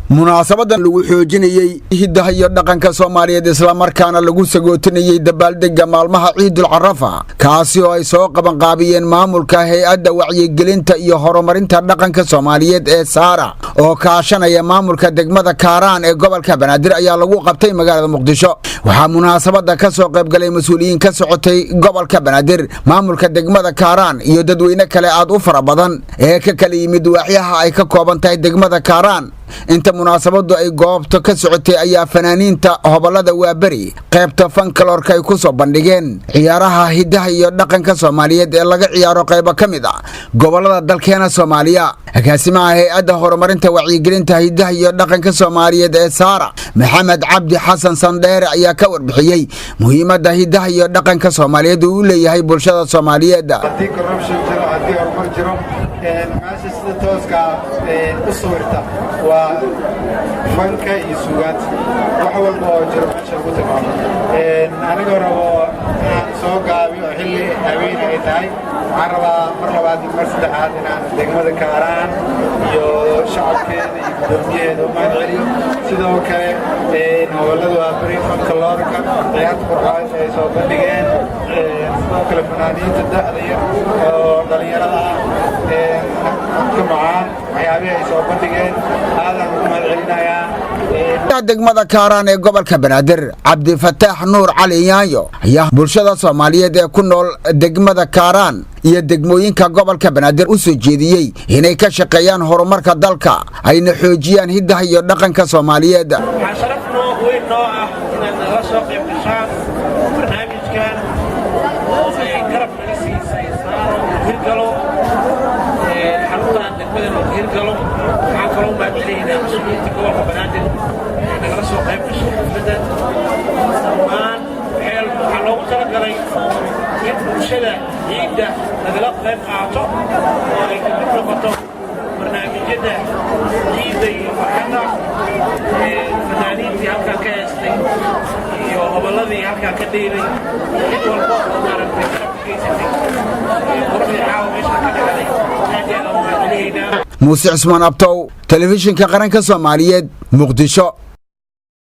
Munaasabadan lagu xoojinayey hiddaha iyo dhaqanka Soomaaliyeed, islamarkaana lagu sagootinayey dabaaldega maalmaha Ciidul Carafa, kaasi oo ay soo qabanqaabiyeen maamulka hay-adda wacyigelinta iyo horumarinta dhaqanka Soomaaliyeed ee SAARA oo kaashanaya maamulka degmada Kaaraan ee gobolka Banaadir, ayaa lagu qabtay magaalada Muqdisho. Waxaa munaasabada ka soo qaybgalay mas-uuliyiin ka socotay gobolka Banaadir, maamulka degmada Kaaraan iyo dadweyne kale aad u fara badan ee ka kala yimid waaxyaha ay ka kooban tahay degmada Kaaraan. Inta munaasabadu ay goobta ka socotay ayaa fanaaniinta hobolada Waaberi qaybta folkloorka ay ku soo bandhigeen ciyaaraha hiddaha iyo dhaqanka Soomaaliyeed ee laga ciyaaro qaybo ka mid ah gobolada dalkeena Soomaaliya. Agaasimaha hay-adda horumarinta wacyigelinta hiddaha iyo dhaqanka Soomaaliyeed ee SAARA, Maxamed Cabdi Xasan Sandheere, ayaa ka warbixiyey muhiimadda hiddaha iyo dhaqanka Soomaaliyeed uu u leeyahay bulshada Soomaaliyeed. Haddii corruption jiro, haddii horumar jiro, meesha sida tooska u sawirta waa fanka iyo suugaanta. Wax walba oo jiro meesha lagu tilmaamo. Anigoo rabo inaan soo gaabiyo, xilli haween ay tahay, waxaan rabaa mar labaad iyo mar saddexaad inaan degmada Kaaraan iyo shacabkeeda iyo guddoomiyaheeda u mahad celiyo. Sidoo kale hobolada Waaberi folkloorka, ciyaarta qurxoon ay soo bandhigeen, sidoo kale fanaaniinta da'da yar oo dhallinyarada ah, codka macaan, waxyaabihii ay soo bandhigeen, aadaan ugu mahad celinayaa. Degmada Kaaraan ee gobolka Banaadir, Cabdifataax Nuur Cali Yaanyo, ayaa bulshada Soomaaliyeed ee ku nool degmada Kaaraan iyo degmooyinka gobolka Banaadir u soo jeediyey inay ka shaqeeyaan horumarka dalka, ayna xoojiyaan hiddaha iyo dhaqanka Soomaaliyeed. Waxaa sharaf noo weyn noo ah inaad nagala soo qayb gashaan barnaamijkan oo ay garab naga siisay SAARA uu hirgalo xaruntan degmadan oo hirgalo. Waxaan kaloo u mahadcelinaynaa mas-uuliyiinta gobolka Banaadir ee nagala soo qayb gashay xafladdan. Dhammaan waxaa loogu talagalay in bulshada ciidda nagala qayb qaato oo ay ka mid noqoto barnaamijyada ciidda iyo farxadda. Fanaaniintii halkaa ka heestay iyo hobolladii halkaa ka dheelay, cid walba oo maaragtay garab ka geysatay quruxdii caawa meesha ka dhacday, aad iyo aad aan u mahadcelinaynaa. Muuse Cusmaan Abtow, Telefishinka Qaranka Soomaaliyeed, Muqdisho.